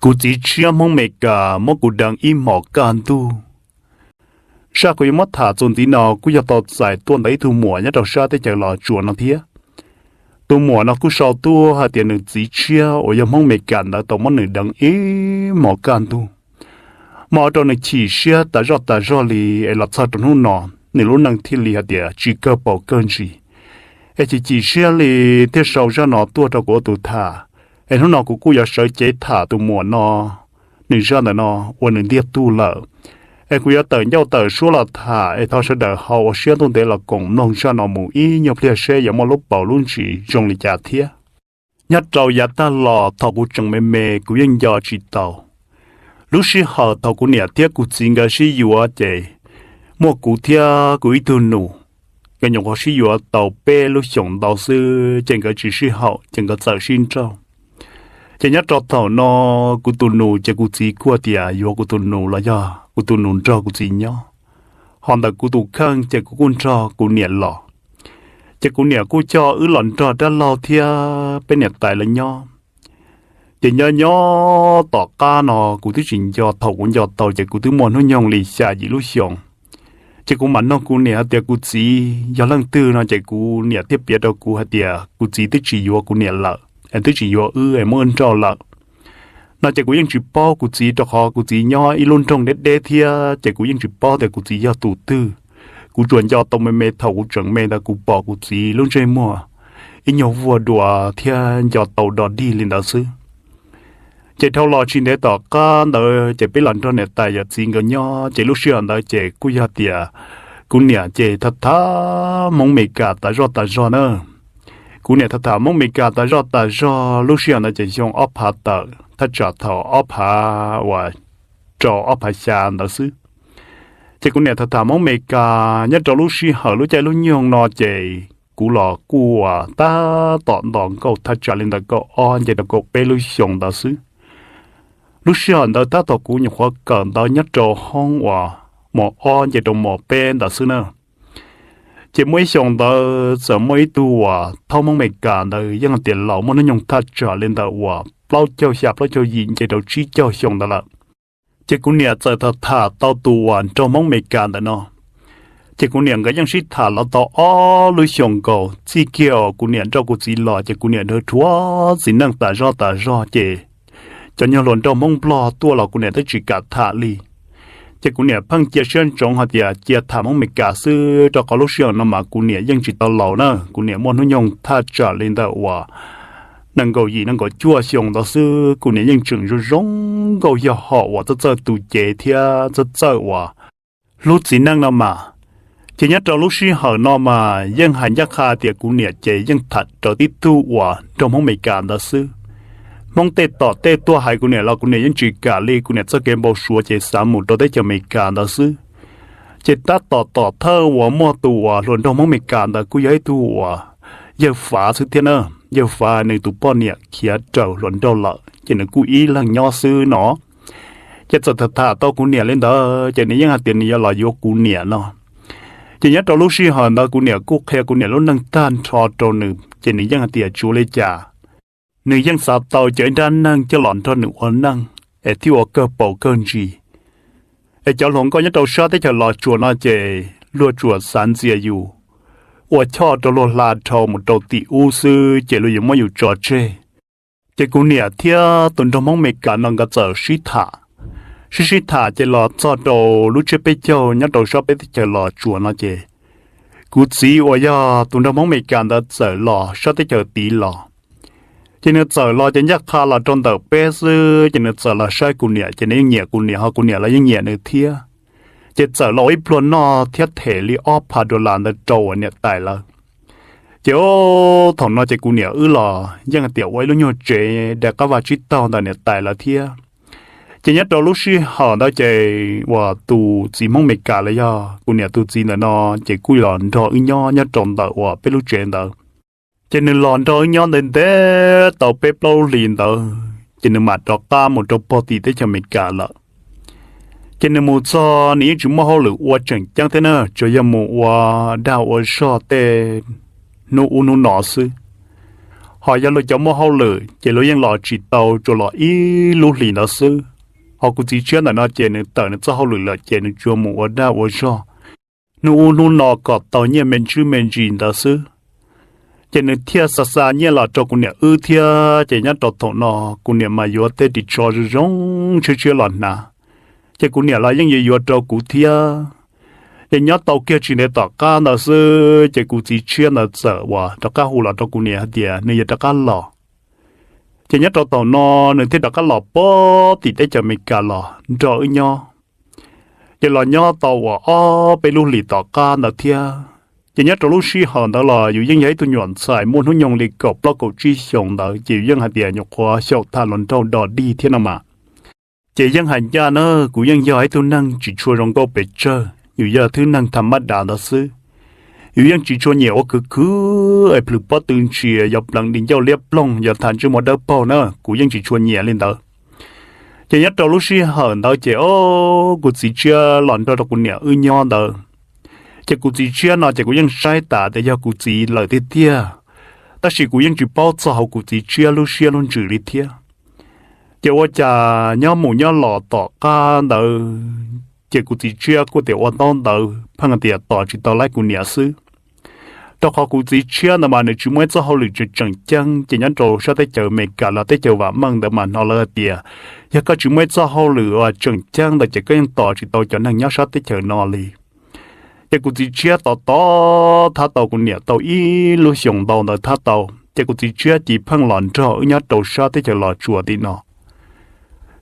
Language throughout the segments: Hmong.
Kuv txiv tshiab Hmoob Meskas muab kuv deev ib hmos kaj ntug. Zaj kuv yuav muab tham txuas ntxiv no kuj yog tau txais tuaj ntawm ib tug muam nyob rau sab teb chaws Los Tsuas no thiab. Tus muam no kuj sau tuaj hais tias nws txiv tshiab uas yog Hmoob Meskas ntawd tau muab nws deev ib hmos kaj ntug, mas ua rau nws chim siab tas zoj tas zog li, es los txog rau hnub no nws lub neej thiaj li hais tias tsis kawg paus kawg ntsis. Es chim chim siab li thiaj sau zaj no tuaj rau kuv ua tus tham. Es hnub no kuv kuj yuav sawv cev tham tus muam no, nws zaj ntawm no uas nws ntiag tug lawm. Es kuv yuav tawm ncauj tawm suab los tham, es thov sawv daws ho ua siab ntuj ntev los koom mloog zaj no mus ib nyuag pliag seb yuav muaj lub paus lub ntsis zoo li cas thiab. Nyob rau yav tag los thaum kuv tseem me me kuv yeej nco tsis tau lub sij hawm thaum kuv niam thiab kuv txiv nkawd sib yuav ces muaj kuv thiab kuv ib tug nus. Nkawd nyuam qhuav sib yuav tau peb lub xyoos ntau xwb ces nkawd tsis sib haum ces nkawd txawm sib nrauj. Ces nyob rau thaum no kuv tus nus ces kuv txiv kuj tias yuav kuv tus nus los yog kuv tus nus nrog kuv txiv nyob. Ho ntawm kuv tus kheej ces kuv kuj nrog kuv niam los. Ces kuv niam kuj coj wb los nrog dab laug thiab peb niam tais lawv nyob. Ces nyob nyob tom qab no kuv twb tsis nco, thaum kuv nco tau ces kuv twb muaj hnub nyoog li xya yim lub xyoos. Ces kuv mam nug kuv niam hais tias kuv txiv yog leej twg no ces kuv niam thiaj piav rau kuv hais tias kuv txiv twb tsis yuav kuv niam lawm es twb tsis yuav wb es muab wb nrauj lawm no. Ces kuv yeej tsis paub kuv txiv rau qhov kuv txiv nyob ib lub nroog deb deb thiab ces kuv yeej tsis paub tias kuv txiv yog tus twg. Kuv tsuas nco tau me me thaum kuv tseem me ntawd kuv pom kuv txiv lub ntsej muag ib nyuag vuag dua thiab nco tau dog dig li ntawd xwb. Ces dhau los tsis ntev tom qab ntawd ces peb los nrog niam tais yawm txiv nkawd nyob ces lub sij hawm ntawd ces kuj yog tias kuv niam ces tham tham Hmoob Meskas tas zoj tas zog na. Kuv niam tham tham Hmoob Meskas tas zoj tas zog lub sij hawm ntawd ces xyoo ob phav tawm thaj tsam thaum ob phav uas rau ob phav xya ntawd xwb. Ces kuv niam tham tham Hmoob Meskas nyob rau lub sij hawm lub caij lub nyoog no ces kuv los kuj uas tab tom nto nkauj thaj tsam li ntawm kaum ob nce rau kaum peb lub xyoos ntawd xwb. Lub sij hawm ntawd tab tom kuv nyuam qhuav kawm ntawv nyob rau hoob uas mos ob nce rau mos peb ntawd xwb na. Ces muaj ib xyoos ntawd txawm muaj ib tug uas thaub Hmoob Meskas ntawd yeej tias laus muaj hnub nyoog thaj tsam li ntawm uas plaub caug xya plaub caug yim nce rau tsib caug xyoo ntawd lawm. Ces kuv niam txawm tham tham tau tus uas nraug Hmoob Meskas ntawm no. Ces kuv niam nkawd yeej sib tham los tau ob lub xyoos nkaus, txij kiag uas kuv niam nrauj kuv txiv los ces kuv niam nrhawv rhuav txiv neej tas zog tas zog ces cov nyuag hluas nraug Hmoob Nplog tuaj los kuv niam twb tsis kam tham li. Ces kuv niam pheej cia siab ntsoov hais tias cia tham Hmoob Meskas xwb, rau qhov lub sij hawm no mas kuv niam yeej tsis tau laus na, kuv niam muaj hnub nyoog thaj tsam li ntawm uas nees nkaum yim nees nkaum cuaj xyoo ntawd xwb, kuv niam yeej tseem zoo zoo nkauj yog hom uas txawj txawj tu cev thiab txawj txawj uas hlub txiv neej no mas. Ces nyob rau lub sij hawm no mas yeej hais ncaj qha tias kuv niam ces yeej tham raws tib tug uas nraug Hmoob Meskas ntawd xwb. Hmoob tej tom tej tuaj hais kuv niam los kuv niam yeej tsis kam li, kuv niam txoj kev npau suav ces xav mus rau teb chaws Amelikas ntawd xwb. Ces tab tom tom thawj uas muaj tus uas hluas nraug Hmoob Amelikas ntawd kuj yog ib tug uas yawg Fav xwb thiab na. Yawg Fav nws tus poj niam khiav raws hluas nraug lawm ces nws kuj ib leeg nyob xwb no. Ces txawm tham tham tau kuv niam li ntawd ces nws yeej hais tias nws yuav los yuav kuv niam no. Ces nyob rau lub sij hawm ntawd kuv niam kuj qhia kuv niam lub neej tag nrho rau nws ces nws yeej hais tias tsuav li cas nws yeej xav tau cov ib nrab neeg coj los nrog nws ua neej es thiaj ua kawg paus kawg ntsis. Es cov hluas nkauj nyob rau sab teb chaws Los Tsuas no ces luag tsuas xav ntxias yus, ua choj rau luag hla dhau mus rau tim ub xwb ces luag yuav muab yus tso tseg. Ces kuv niam thiab tus nraug Hmoob Amelikas no nkawd txawm sib tham, sib sib tham ces los txog rau lub tsiab peb caug nyob rau sab peb teb chaws Los Tsuas no ces kuv txiv uas yog tus nraug Hmoob Amelikas ntawd txawm los sab teb chaws tid los. Ces nws txawm los ces ncaj qha los rau ntawm peb xwb ces nws txawm los saib kuv niam ces nws yeej nyiam kuv niam ho kuv niam los yeej nyiam nws thiab. Ces txawm los ua ib pluag noj thiab them li ob phav dollar ntawd rau uas niam tais lawv. Ces thaum no ces kuv niam wb los yeej tias ua ib lub nyuag tsev daim qab vaj tsib taug ntawm niam tais lawv thiab. Ces nyob rau lub sij hawm ntawd ces uas tus txiv Hmoob Amelikas los yog kuv niam tus txiv ntawm no ces kuj los nrog wb nyob nyob rau ntawm uas peb lub tsev ntawd. Ces nws los nrog wb nyob ntev ntev tau peb plaub hlis ntawd ces nws mam rov qab mus rau pog tim teb chaws Amelikas lawm. Ces nws mus txog nws yeej tsis muaj hauj lwm ua tseem ceeb thiab na, tsuas yog mus ua dag ua zog tej hnub ub hnub no xwb. Ho yog luag cov muaj hauj lwm ces luag yeej los tsis tau, tsuas los ib lub hlis ntawd xwb. Ho kuv txiv tshiab ntawm no ces nws tawm nws txoj hauj lwm lawm ces nws tsuas mus ua dag ua zog hnub ub hnub no kom tau nyiaj me ntsis me ntsis ntawd xwb. Ces nws thiaj xa xa nyiaj los rau kuv niam wb thiab. Ces nyob rau thaum no kuv niam mas yuav tej ris tsho zoo zoo tshiab tshiab los hnav, ces kuv niam los yeej yuav yuav rau kuv thiab. Ces nyob tau kiag tsis ntev tom qab ntawd xwb ces kuv txiv tshiab ntawd txawm uas rov qab hu los rau kuv niam hais tias nws yuav rov qab los. Ces nyob rau thaum no nws thiaj rov qab los puag tim teb chaws Amelikas los nrog wb nyob. Ces los nyob tau uas ob peb lub hlis tom qab ntawd thiab. Ces nyob rau lub sij hawm ntawd los yus yeej yog ib tug nyuam ntxhais muaj hnub nyoog li kaum plaub kaum tsib xyoos ntawd ces yus yeej hais tias nyuam qhuav xyaum tham hluas nraug dog dig thiab no mas. Ces yeej hais ncaj na, kuv yeej yog ib tug neeg tsis tshua zoo nkauj pes tsawg, yus yog thwj neeg tham mab dav ntawd xwb. Yus yeej tsis tshua nyiam ua khwv khwv es plhws pob tw ntsia, yog pleev di ncauj liab ploog, yog tham ntsej muag dawb paug na, kuv yeej tsis tshua nyiam li ntawd. Ces nyob rau lub sij hawm ntawd ces o, kuv txiv tshiab los nrog rau kuv niam wb nyob ntawd. Ces kuv txiv tshiab no ces kuv yeej saib tas tias yog kuv txiv lawm tiag tiag, tab sis kuv yeej tsis paub txog hauv kuv txiv tshiab lub siab lub ntsws li thiab. Ces ua cas nyob mus nyob los tom qab ntawd ces kuv txiv tshiab kuj tias ua ntaub ntawv pheej tias tos tsis tau laib kuv niam xwb. Rau qhov kuv txiv tshiab ntawd mas nws tsis muaj ib txoj hauj lwm tseem tseem ceeb, ces nyob rau sab teb chaws Amelikas los teb chaws vam meej ntawd mas hnov lawv hais tias yog koj tsis muaj ib txoj hauj lwm uas tseem ceeb ntawd ces koj yeej tos tsis tau cov neeg nyob sab teb chaws no li. Ces kuv txiv tshiab tos tos thab tau kuv niam tau ib lub xyoos ntau ntawd thab tau, ces kuv txiv tshiab cia li pheej los nrog wb nyob rau sab teb chaws Los Tsuas tim no.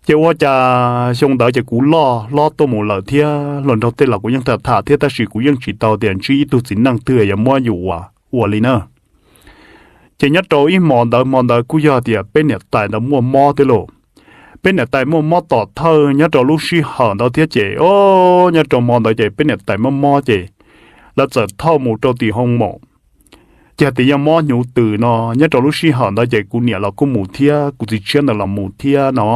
Ces ua cas xyoo ntawd ces kuv loj hlob tuaj mus lawm thiab, hluas nraug tej los kuv yeej tham tham thiab, tab sis kuv yeej tsis tau tias ntsib ib tug txiv neej twg yuav muab yus ua ua li na. Ces nyob rau ib hmo ntawd, hmo ntawd kuj yog tias peb niam tais ntawd muaj mob thiab lauj. Peb niam tais muaj mob tom thawj nyob rau lub sij hawm ntawd thiab ces o, nyob rau hmo ntawd ces peb niam tais mob mob ces lawv txawm thauj mus rau tim hoo maum. Ces hais tias yog mob hnyuv tws no, nyob rau lub sij hawm ntawd ces kuv niam los kuj mus thiab, kuv txiv tshiab ntawd los mus thiab no.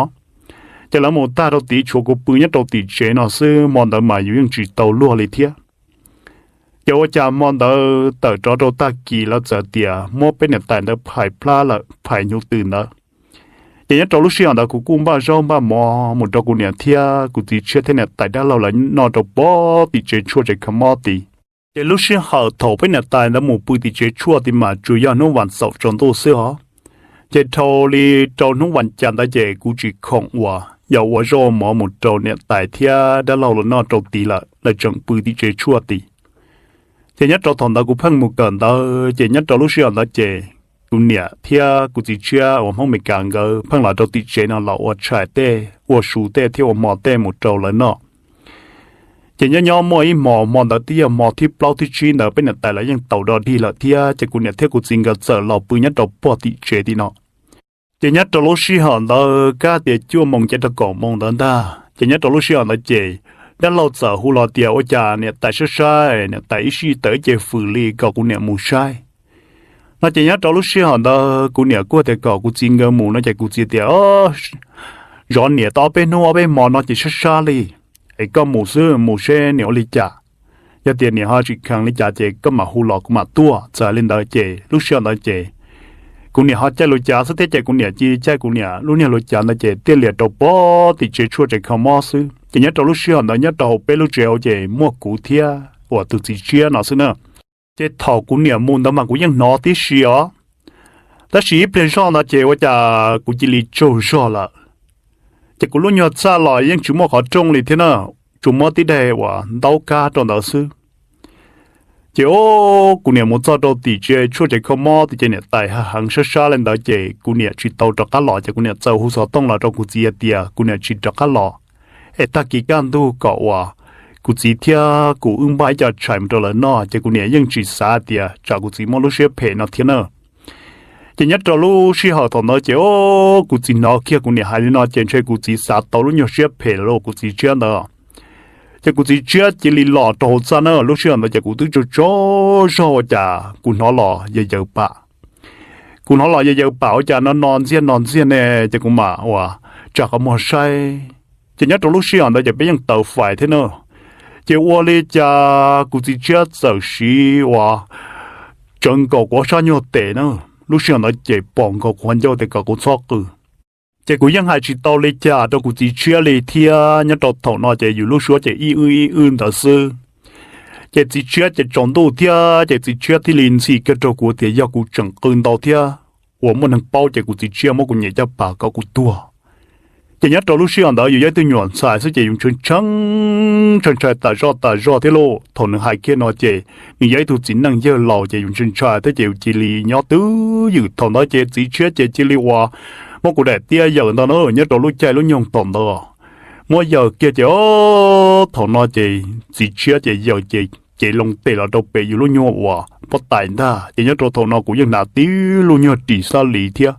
Ces lawv mus tag rau tid tshuav kuv pw nyob rau tim tsev no xwb, hmo ntawd mas yus yeej tsis tau luag li thiab. Ces ua cas hmo ntawd tawm rov rau tag kis lawv txawm tias muab peb niam tais ntawd phais plab lawm, phais hnyuv tws ntawd. Ces nyob rau lub sij hawm ntawd kuv kuj npaj zaub npaj mov mus rau kuv niam thiab kuv txiv tshiab thiab niam tais dab laug lawv noj rau puag tim tsev tshuaj tsev kho mob tid. Ces lub sij hawm thaum peb niam tais ntawd mus pw tim tsev tshuaj tid mas tsuas yog hnub vas xaum tsaus ntuj xwb os. Ces dhau li rau hnub vas cas ntawd ces kuv tsis khoom uas yog ua zaub mov mus rau niam tais thiab dab laug lawv noj rau tid lawm, lawv tseem pw tim tsev tshuaj tid. Ces nyob rau thaum ntawd kuv pheej mus kawm ntawv, ces nyob rau lub sij hawm ntawd ces kuv niam thiab kuv txiv tshiab uas Hmoob Amelikas nkawd pheej los rau tim tsev no los ua tshais tej, ua su tej thiab ua hmo tej mus rau lawv noj. Ces nyob nyob muaj ib hmo, hmo ntawd twb yog hmo thib plaub thib tsib ntawd, peb niam tais lawv yeej tau dog dig lawm thiab, ces kuv niam thiab kuv txiv nkawd txawm los pw nyob rau puag tim tsev tim no. Ces nyob rau lub sij hawm ntawd kab tias cuaj moos ces rau kaum moos ntawd ntag, ces nyob rau lub sij hawm ntawd ces dab laug txawm hu los tias ua cas niam tais sab sab, niam tais ib sij tawm ib ce fws li kom kuv niam mus saib no. Ces nyob rau lub sij hawm ntawd kuv niam kuj tias kom kuv txiv nkawd mus no, ces kuv txiv tias zov niam tau ob peb hnub ob peb hmo no ces sab sab li, es koj mus xwb, mus seb niam ua li cas. Yog tias niam ho tsis kheev li cas ces koj mam hu los kuv mam tuaj. Txawm li ntawd ces lub sij hawm ntawd ces kuv niam ho caij lus cav xwb thiab, ces kuv niam cia caij kuv niam lub niag lus cav ntawd ces thiaj li rau puag tim tsev tshuaj tsev kho mob xwb. Ces nyob rau lub sij hawm ntawd nyob rau hauv peb lub tsev hauv ces muaj kuv thiab uas tus txiv tshiab no xwb na. Ces thaum kuv niam mus ntawd mas kuv yeej hnov tib si os, tab sis ib pliag zoj ntawd ces ua cas kuv cia li tsaug zog lawm. Ces kuv lub nyuag txaj los yeej tsis muaj qhov rooj li thiab na, tsuas muab tib daim uas ntaub kab rau ntawd xwb. Ces o, kuv niam mus txog rau tim tsev tshuaj tsev kho mob tid ces niam tais heev sab sab li ntawd ces kuv niam tsis tau rov qab los, ces kuv niam txawm hu xov tooj los rau kuv txiv hais tias kuv niam tsis rov qab los, es tag kis kaj ntug kom uas kuv txiv thiab kuv wb npaj ib co tshais mus rau lawv noj. Ces kuv niam yeej tsis xav tias tsam kuv txiv muaj lub siab phem no thiab na. Ces nyob rau lub sij hawm thaum ntawd ces o, kuv txiv hnov kiag kuv niam hais li no ces ntshe kuv txiv xav tau lub nyuag siab phem lawm kuv txiv tshiab ntawd. Ces kuv txiv tshiab cia li los rau hauv txaj na, lub sij hawm ntawd ces kuv twb tsaug tsaug zog ua cas kuv hnov los yaws yaws pam. Kuv hnov los yaws yaws pam ua cas no no ntxiag no ntxiag ne, ces kuv mam uas tsa qhov muag saib. Ces nyob rau lub sij hawm ntawd ces peb yeej taws fais thiab na. Ces ua li cas kuv txiv tshiab txawm siv uas tsawv nkaus kuv ob sab nyuag tes na. Lub sij hawm ntawd ces pom nkaus qhuav ncauj tias kom kuv txhob qw. Ces kuv yeej hais tsis tau li cas rau kuv txiv tshiab li thiab. Nyob rau thaum no ces yus lub suab ces ib wb ib wb ntawd xwb. Ces txiv tshiab ces tsaus ntuj thiab ces txiv tshiab thiaj li ntxhi kiag rau kuv tias yog kuv tseem qw ntau thiab uas muaj neeg paub ces kuv txiv tshiab muab kuv nyem caj pas kom kuv tuag. Ces nyob rau lub sij hawm ntawd yus yog ib tug nyuam ntxhais xwb ces yus ntshai ntshai, ntshai ntshai tas zog tas zog thiab lauj. Thaum nws hais kiag no ces nws yog ib tug txiv neej yawg laus ces yus ntshai ntshai thiab ces yus cia li nyob twj ywm. Thaum ntawd ces txiv tshiab ces cia li uas muab kuv daim tiab yaws ntag na. Nyob rau lub caij lub nyoog thaum ntawd muab yaws kiag ces o, thaum no ces txiv tshiab ces yaws ces cev loo tes los rau pem yus lub nyuag uas pob tais ntag. Ces nyob rau thaum no kuv yeej hnav tib lub nyuag ris xab li thiab.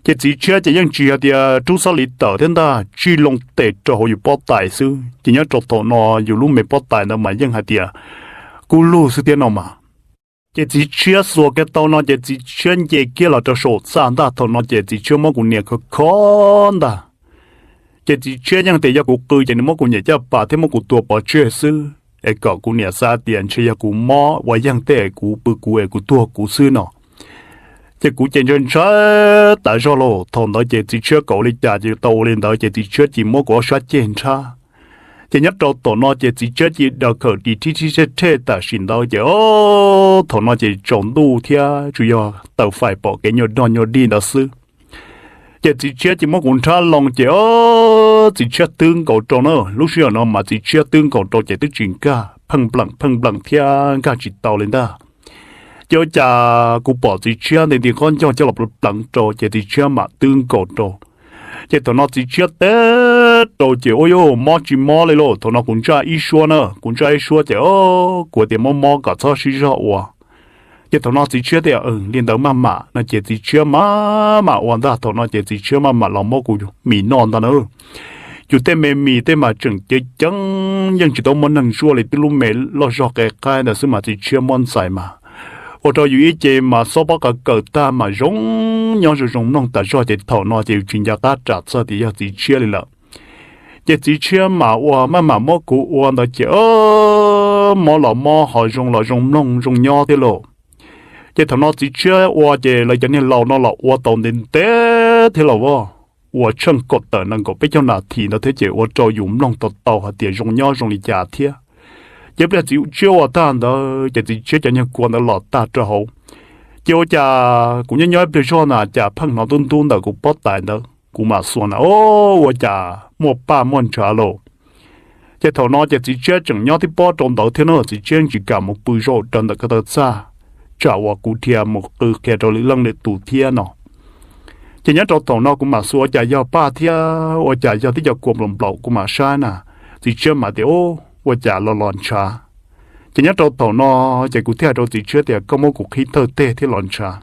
Ces txiv tshiab ces yeej tsis hais tias rub xab li tawm thiab ntag, tsij loo tes rau hauv yus pob tais xwb. Ces nyob rau thaum no yus lub me pob tais ntawd mas yeej hais tias kub lug xwb thiab no mas. Ces txiv tshiab xuas kiag tau no ces txiv tshiab nce kiag los rau saum txaj ntag. Thaum no ces txiv tshiab muab kuv nias khov kho ntag. Ces txiv tshiab yeej tias yog kuv qw ces nws muab kuv nyem caj pas thiab muab kuv tua pov tseg xwb es kom kuv niam xav tias ntshe yog kuv mob ua yeeg tej es kuv pw kuv es kuv tuag kuv xwb no. Ces kuv ces ntshai ntshai tas zog lauj. Thaum ntawd ces txiv tshiab kom ua li cas ces tau ua li ntawd ces txiv tshiab cia li muab kuv ob sab ceg nrhab. Ces nyob rau thaum no ces txiv tshiab cia li daws khawm ris thib thib thej thej tam sim ntawd ces o, thaum no ces tsaus ntuj thiab tsuas yog taws fais pom kev nyuag dog nyuag dig ntawd xwb. Ces txiv tshiab cia li muab kuv nrhab loo ces o, txiv tshiab twb nkaus rau na. Lub sij hawm no mas txiv tshiab twb nkaus rau ces twb tsis nkag, pheej npleem pheej npleem thiab nkag tsis tau li ntag. Ces ua cas kuv pom txiv tshiab nti nti qab ncauj coj los pleev rau ces txiv tshiab mam twb nkaus rau. Ces thaum no txiv tshiab teb rau ces ua yuj mob tsis mob li lauj. Thaum no kuv ntsaj ib suab na, kuv ntsaj ib suab ces o, kuv tias mob mob kom txhob sib zog ua. Ces thaum no txiv tshiab tias li ntawd maj mam no ces txiv tshiab maj mam ua ntag. Thaum no ces txiv tshiab maj mam los muab kuv mis noj ntag na. Yus tej me mis tej mas tseem ceev ceev, yeej tsis tau muaj neeg zuaj li, twb lub me loj zog qe qaib ntawd xwb mas txiv tshiab muab ntxais mas ua rau yus ib ce mas xob pob qa kawm tag mas zoo nyob zoo zoo mloog tas zog. Ces thaum no ces yus tsis nco qab ram txog tias yog txiv tshiab li lawm. Ces txiv tshiab mas ua maj mam muab kuv ua ntawd ces mob los mob ho zoo los zoo mloog zoo nyob thiab lauj. Ces thaum no txiv tshiab ua ces lawv cov niag laus no los ua tau ntev ntev thiab lauj, ua tsheej kaum tawm nees nkaum peb caug nas this ntawd thiab ces ua rau yus mloog tau tau hais tias zoo nyob zoo li cas thiab. Ces pliag txiv tshiab ua tag ntawd ces txiv tshiab cov niag kua ntawd los tag rau hauv. Ces ua cas kuv nyob nyob ib pliag zog na cas pheej hnov ntub ntub ntawm kuv pob tais ntawd, kuv mam xuas na o, ua cas muaj paj muaj ntshav lauj. Ces thaum no ces txiv tshiab tseem nyob tib pob rau ntawd thiab no, txiv tshiab tsis kam mus pw zaum rau ntawm ko taw txaj, tsam uas kuv dhia mus qw qhia rau lwm leej lwm tus thiab no. Ces nyob rau thaum no kuv mam xuas ua cas yog paj thiab ua cas yog tib co kua nplaum nplaum, kuv mam saib na, txiv tshiab mam tias ua cas los los ntshav. Ces nyob rau thaum no ces kuv thiaj hais rau txiv tshiab tias koj muab kuv qhib thawj teg thiab los ntshav.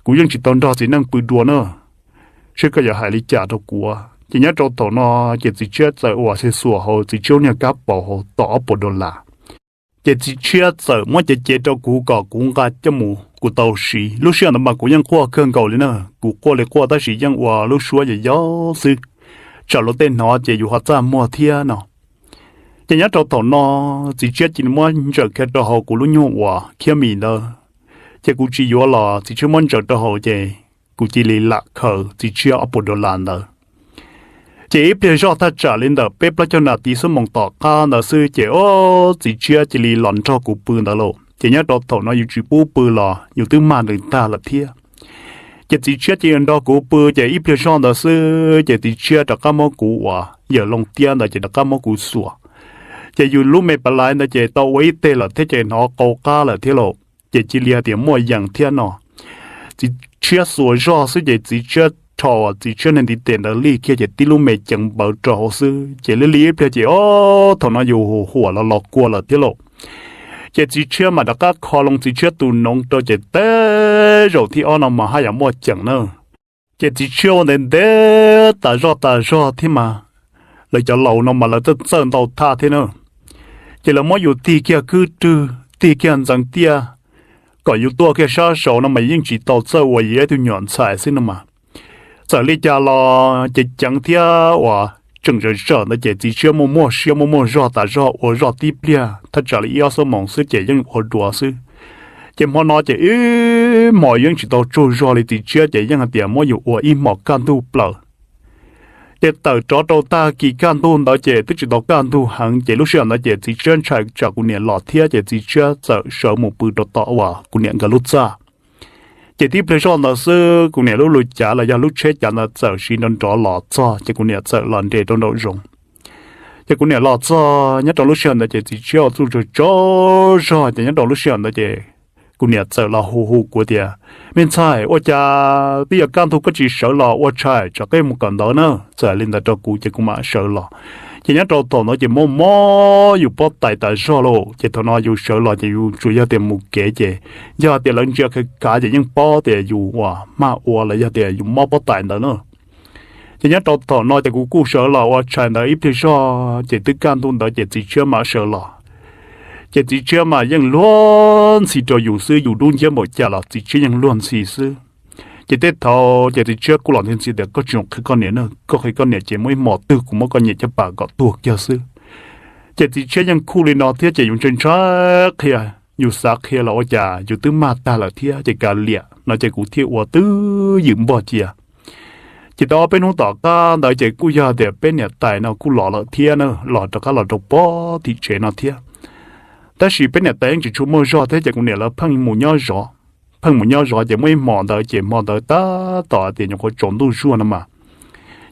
Kuv yeej tsis tau nrog txiv neej pw dua na, seb koj yuav hais li cas rau kuv. Ces nyob rau thaum no ces txiv tshiab txawm ua xi xuas hauv txiv tshiab niag kab paus hauv tom ob puas dollar. Ces txiv tshiab txawm muab cev cev rau kuv kom kuv nqa coj mus kuv tau siv. Lub sij hawm ntawd mas kuv yeej quaj kawg nkaus li na, kuv quaj li quaj tab sis yeej ua lub suab yog yog xwb, tsam luag tej hnov ces yus ho txaj muag thiab no. Ces nyob rau thaum no txiv tshiab cia li muab ntsaws kiag rau hauv kuv lub nyuag uas khiab mis ntawd. Ces kuv tsis yuav los txiv tshiab muab ntsaws rau hauv ces kuv cia li lam khaws txiv tshiab ob puas dollar ntawd. Ces ib pliag zoj thaj tsam li ntawm peb plaub caug nas this xuab moos tom qab ntawd xwb ces o, txiv tshiab cia li los nrog kuv pw ntawd lauj. Ces nyob rau thaum no yus tsis pub pw los yus twb mag nws tag lawm thiab. Ces txiv tshiab cia li nrog kuv pw ces ib pliag zoj ntawd xwb ces txiv tshiab rov qab muab kuv uas yawm loo tiab ntawd ces rov qab muab kuv xuas. Ces yus lub me pas lais ntawd ces tau ua ib teg lawm thiab ces hnov qau qab lawm thiab lauj. Ces cia li hais tias muaj yees thiab no. Txiv tshiab xuas zog xwb ces txiv tshiab rho txiv tshiab niag ntiv tes ntawd lij kiag ces tib lub me ceev npawv rau hauv xwb ces li li ib pliag ces o, thaum no yus huam los los kua lawm thiab lauj. Ces txiv tshiab mam rov qab kho loo txiv tshiab tus noov rau ces teb zaum thib ob no mas haj yam muaj ceem na. Ces txiv tshiab ua ntev ntev tas zog tas zog thiab mas, lawv cov laus no mas lawv txawj txawj ntau thaj thiab na. Ces lawv muab yus tig kiag khwb rwg tig kiag ntxeev tiaj, kom yus tuaj kiag sab saud no mas yeej tsis tau txawj ua yus ib tug nyuam ntxhais xwb no mas. Txawm li cas los ces ceev thiab uas tseem tsawm tsawm ntawd ces txiv tshiab muaj muaj siab muaj muaj zog tas zog ua zog tib pliag thaj tsam li ib ob xuab moos xwb ces yeej ua dua xwb. Ces hmo no ces ib hmos yeej tsis tau tsaug zog li, txiv tshiab ces yeej hais tias muab yus ua ib hmos kaj ntug plaws. Ces tawm rov rau tag kis kaj ntug ntawd ces twb tsis tau kaj ntug heev, ces lub sij hawm ntawd ces txiv tshiab ntshai tsam kuv niam los thiab ces txiv tshiab txawm sawv mus pw rau tom uas kuv niam nkawd lub txaj. Ces tib pliag zoj ntawd xwb kuv niam lub lus cav los yog lub tsheb cav ntawd txawm siv nrov nrov los txog ces kuv niam txawm los nres rau nraum zoov. Ces kuv niam los txog nyob rau lub sij hawm ntawd ces txiv tshiab ua txuj tsaug tsaug zog, ces nyob rau lub sij hawm ntawd ces kuv niam txawm los hu hu kuv tias, Me ntxhais, ua cas twb yuav kaj ntug koj tsis sawv los ua tshais, tsam koj mus kawm ntawv na. Txawm li ntawd rau kuv ces kuv mam sawv los. Ces nyob rau thaum ntawd ces mob mob yus pob tais tas zog lauj, ces thaum no yus sawv los ces yus tsuas yog tias mus kev ces yog tias lawv ntsia khav khav ces yeej paub tias yus uas maj ua los yog tias yus mob pob tais ntawd na. Ces nyob rau thaum no ces kuv kuj sawv los ua tshais ntawd ib pliag zog ces twb kaj ntug ntawd ces txiv tshiab mam sawv los. Ces txiv tshiab mas yeej luag ntxhi rau yus xwb, yus dub nciab npaum cas los txiv tshiab yeej luag ntxhi xwb. Ces tej thaum ces txiv tshiab kuj los ntxhi ntxhi tias, Koj tsis qhia koj niam na, koj qhia koj niam ces muaj ib hmos twg kuv muab koj niam caj pas kom tuag kiag xwb. Ces txiv tshiab yeej khuj li no thiab ces yus ntshai ntshai qhia, yus xav qhia los ua cas yus twb mag tag lawm thiab ces kav liam no ces kuv thiaj ua twj ywm npog cia. Ces tau ob peb hnub tom qab ntawd ces kuj yog tias peb niam tais no kuj los lawm thiab na, los rov qab los rau pem tim tsev no thiab. Tab sis peb niam tais yeej tsis tshua muaj zog thiab ces kuv niam lawv pheej mus nyob zov, pheej mus nyob zov ces muaj ib hmo ntawd ces hmo ntawd tab tom tias nyuam qhuav tsaus ntuj zuag no mas,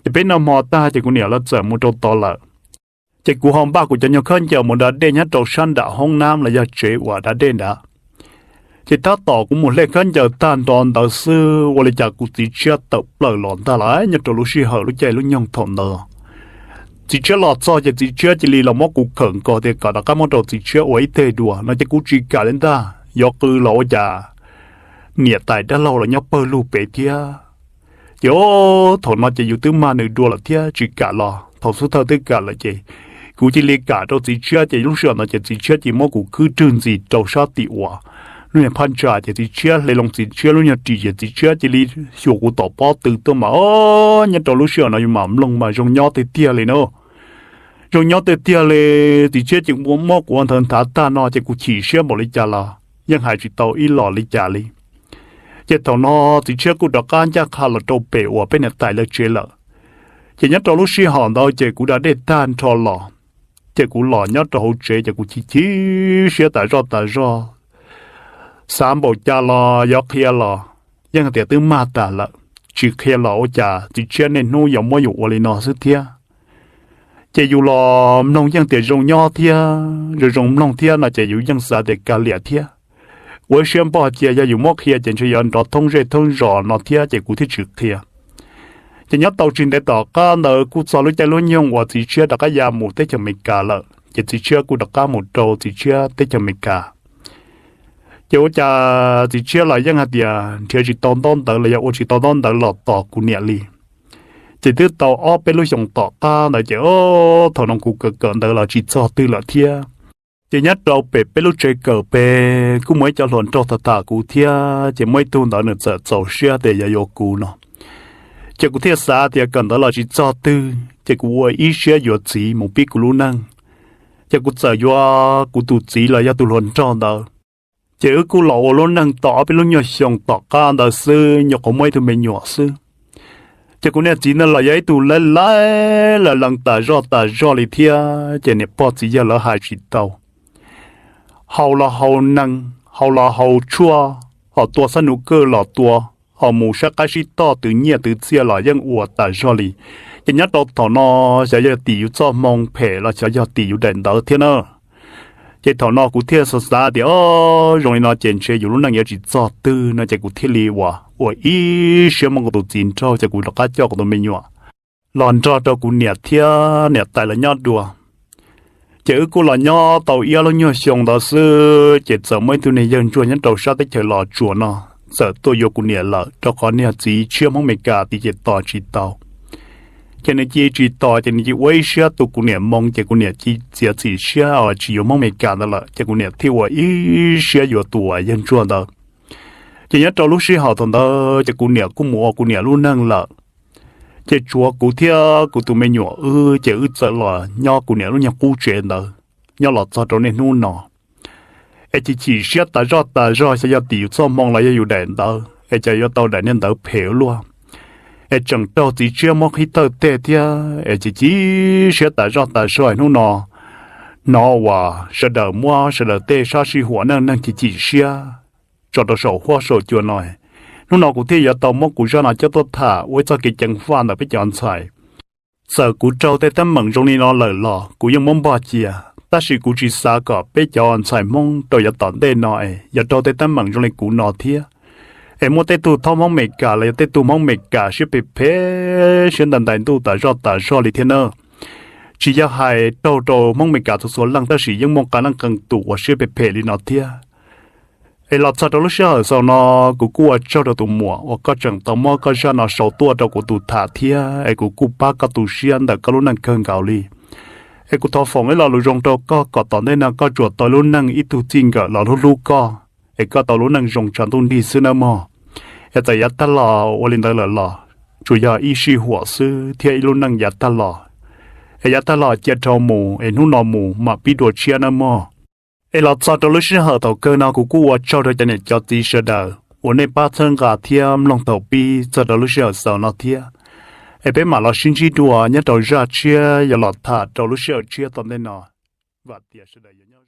ces peb noj hmo tag ces kuv niam lawv txawm mus rau tod lawm. Ces kuv ho npaj kuv cov nyuag khaub ncaws mus da dej nyob rau sab nram hoob nab los yog tsev uas da dej nrad. Ces tab tom kuv mus hle khaub ncaws tag nrho ntawd xwb ua li cas kuv txiv tshiab tawm plaws los ntag lauj. Nyob rau lub sij hawm lub caij lub nyoog thaum ntawd, txiv tshiab los txog ces txiv tshiab cia li los muab kuv khawm nkaus tias kom rov qab muab rau txiv tshiab ua ib teg dua no ces kuv tsis kam li ntag, yuav qw los ua cas niam tais dab laug los nyob pawg lug pem thiab. Ces thaum no ces yus twb mag nws dua lawm thiab tsis kam los, thaum xub thawj twb kam lawm ces kuv cia li kam rau txiv tshiab ces lub sij hawm no ces txiv tshiab cia li muab kuv khwb rwg ntxis rau sab tim uas lub niag phab ntsa ces txiv tshiab hle loo txiv tshiab lub nyuag ris ces txiv tshiab cia li xyuas kuv tom pob tw tuaj mas o, nyob rau lub sij hawm no yus mam mloog mas zoo nyob tiag tiag li na. Zoo nyob tiag tiag li, txiv tshiab ces muab kuv ua nthawv nthav tag no ces kuv chim siab npaum li cas los yeej hais tsis tau ib los li cas li. Ces thaum no txiv tshiab kuj rov qab ncaj qha los rau pem uas peb niam tais lawv tsev lawm. Ces nyob rau lub sij hawm ntawd ces kuv da dej tag nrho los, ces kuv los nyob rau hauv tsev ces kuv chim chim siab tas zoj tas zog. Xav npaum cas los yuav qhia los yeej tias twb mag tas lawm, tsis qhia los ua cas txiv tshiab niaj hnub yuav muab yus ua li no xwb thiab. Ces yus los mloog yeej tias zoo nyob thiab zoo zoo mloog thiab no ces yus yeej xav tias kav liam thiab, ua ib siab npog cia yog yus muab qhia ces ntshe yuav nrov thoob zej thoob zos no thiab ces kuv thiaj tsis qhia. Ces nyob tau tsis ntev tom qab ntawd kuj txog lub caij lub nyoog uas txiv tshiab rov qab ya mus teb chaws Amelikas lawm ces txiv tshiab kuj rov qab mus rau txiv tshiab teb chaws Amelikas. Ces ua cas txiv tshiab los yeej hais tias nrhiav tsis tau ntaub ntawv los yog ua tsis tau ntaub ntawv los tos kuv niam li. Ces twb tau ob peb lub xyoos tom qab ntawd ces thaum no kuv kawm kawm ntawv los tsis txog twg lawm thiab. Ces nyob rau pem peb lub tsev kawm pem kuj muaj ib cov hluas nraug tham tham kuv thiab ces muaj ib tug ntawd nws txawm txaus siab tias yog yuav kuv no. Ces kuv thiaj xav tias kawm ntawv los tsis txog twg ces kuv ua ib siab yuav txiv mus pib kuv lub neej. Ces kuv txawm yuav kuv tus txiv los yog tus hluas nraug ntawd. Ces wb kuj los ua lub neej tau ob peb lub nyuag xyoo tom qab ntawd xwb nyuam qhuav muaj ib tug me nyuam xwb. Ces kuv niag txiv ntawd los yog ib tug laib laib lawv lees tas zoj tas zoj li thiab ces niam pog txiv yawg lawv hais tsis tau. Haus los haus nees, haus los haus tshuaj, ho tua xab nus kawj los tua, ho mus saib qaib sib toj twv nyiaj twv txiaj los yeej ua tas zog li. Ces nyob rau thaum no xyov yog tim yus txoj hmoo phem los xyov yog tim yus daim ntawv thiab na. Ces thaum no kuv thiaj xav xav tias o, zoo li no ces ntshe yus lub neej yuav tsis txog twg no ces kuv thiaj li ua ua ib siab muab kuv tus txiv nrauj ces kuv rov qab coj kuv tus me nyuam los nrog rau kuv niam thiab niam tais lawv nyob dua. Ces wb kuj los nyob tau ib ob lub nyuag xyoo ntawd xwb ces txawm muaj ib tug niag yawg ntsuag nyob rau sab teb chaws Los Tsuas no txawm tuaj yuav kuv niam lawm rau qhov niag txiv tshiab Hmoob Amelikas tim ces tos tsis tau. Ces nws cia tsis tos ces nws cia ua ib siab tu kuv niam moo ces kuv niam cia txiav txim siab tsis yuav Hmoob Amelikas ntawd lawm ces kuv niam thiaj ua ib siab yuav tus yawg ntsuag ntawd. Ces nyob rau lub sij hawm thaum ntawd ces kuv niam kuj mus ua kuv niam lub neej lawm. Ces tshuav kuv thiab kuv tus me nyuam wb ces wb txawm los nyob kuv niam lub nyuag qub tsev ntawd nyob los txog rau niaj hnub no. Es chim chim siab tas zoj tas zog, xyov yog tim yus txoj hmoo los yog yus daim ntawv es cas yuav tau daim niag ntawv phem ua luaj. Es tseem raug txiv tshiab muab qhib tawj tej thiab es chim chim siab tas zoj tas zog. Hnub no hnov uas sawv daws muab sawv daws tej sab sij huam neej neeg chim chim siab tso rau saum huab saum cua no, hnub no kuv thiaj yuav tau muab kuv zaj no coj tuaj tham ua ib txoj kev ceev faj ntawm peb cov ntxhais. Txawm kuv raug tej teeb meem zoo li no lawm los kuv yeej muab npog cia, tab sis kuv tsis xav kom peb cov ntxhais Hmoob rau yav tom ntej no es yog raug tej teeb meem zoo li kuv no thiab. Es muaj tej tug thab Hmoob Meskas los yog tej tug Hmoob Meskas siab phem phem, siab ntais ntais ntuj tas zoj tas zog li thiab na. Tsis yog hais raug rau Hmoob Meskas txhua txhua leej, tab sis yeej muaj qee leej qee tus uas siab phem phem li no thiab. Es los txog rau lub sij hawm xaus no, kuv kuj ua tsaug rau tus muam uas koj tseem tau muab koj zaj no sau tuaj rau kuv tus tham thiab, es kuv kuj pab koj tu siab ntawm koj lub neej kawg nkaus li. Es kuv thov foom ib lo lus zoo rau koj kom tom ntej no koj tsuas tau lub neej ib tug txij nkawm los hlub hlub koj, es koj tau lub neej zoo tsaus ntuj nrig xwb nawb mog. Es txawm yav tag los ua li ntawd lawm los tsuas yog ib sij huam xwb thiab ib lub neej yav tag los. Es yav tag los cia dhau mus, es hnub no mus mam pib dua tshiab nawb mog. Es los txog rau lub sij hawm thaum kawg no kuv kuj ua tsaug rau cov niam cov txiv sawv daws uas nej pab txhawb nqa thiab mloog thaum pib txog rau lub sij hawm xaus no thiab. Es peb mam los sib ntsib dua nyob rau zaj tshiab yuav los tham rau lub sij hawm tshiab tom ntej no. Vam tias sawv daws yuav nyob